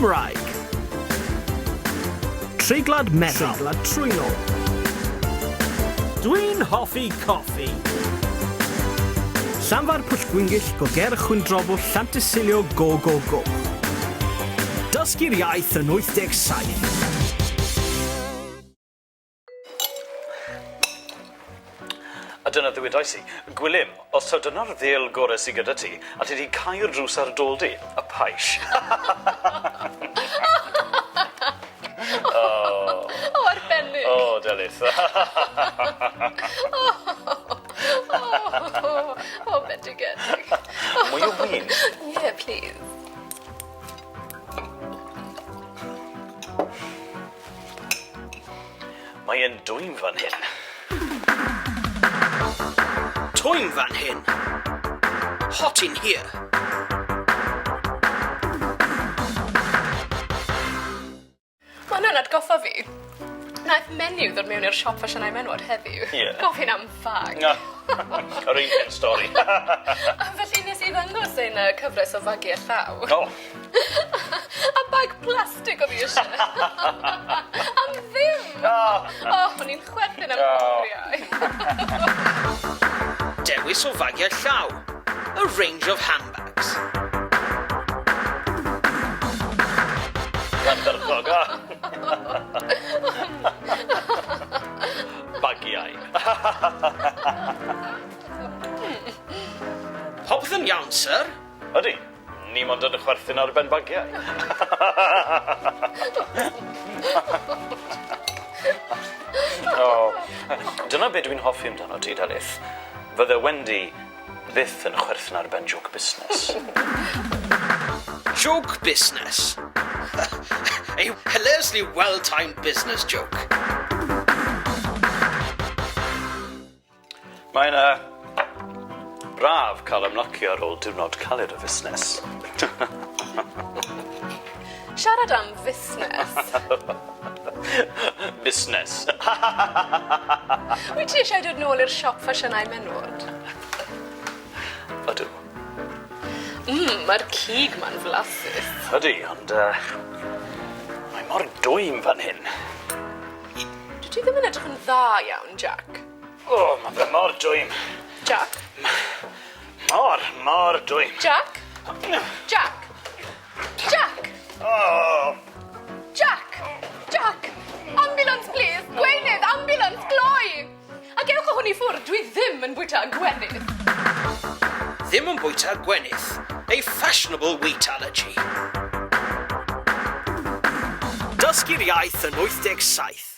Cymraeg. Treiglad meddal. Treiglad trwynol. Dwi'n hoffi coffi. Llanfair Pwllgwyngyll Goger Chwyndrobwll Llantysilio Go Go Go. Dysgu'r iaith yn 87. A dyna ddywedais i, Gwilym, os taw dyna'r ddêl gore sy gyda ti, a ti 'di cau'r drws ar dôl di, y paish. O! O, arbennig. O, Delyth. O, o, o, bendigedig. Mwy o win? Yeah, please. Mae e'n dwym fan hyn. Twym fan hyn. Hot in here. Ma' hwnna'n atgoffa fi. Naeth menyw ddod mewn i'r siop ffasiynau menwod heddiw. Ie. Gofyn am fag. Yr un hen stori. A felly nes i ddangos ein yy cyfres o fagiau llaw. O! A bag plastig o'dd 'i isie. Am ddim! O! O, o'n i'n chwerthin am oriau. Dewis o fagiau llaw. A range of handbags. Ardderchog, a! Bagiau. Popeth yn iawn, syr? Ydy. Ni mond yn chwerthin ar ben bagiau. O. Dyna be' dwi'n hoffi amdano ti, Delyth. Fydde Wendy byth yn chwerthin ar ben jôc busnes. Jôc busnes? A hilariously well-timed business joke. Mae'n yy braf cael ymlacio ar ôl diwrnod caled o fusnes. Siarad am fusnes. Busnes. Wyt ti eisiau dod nôl i'r siop ffasiynau menwod? Ydw. Mm, mae'r cig 'ma'n flasus. Ydy, ond yy mae mor dwym fan hyn. Dwyt ti ddim yn edrych yn dda iawn, Jack. O, ma' fe mor dwym. Jack? Mor, mor dwym. Jack? Jack! Jack! O! Jack! Jack! Ambulance, please! Gweinydd, ambulance, gloi! Ac ewch â hwn i ffwrdd, dwi ddim yn bwyta gwenith. Ddim yn bwyta gwenith, a fashionable wheat allergy. Dysgu'r iaith yn 87.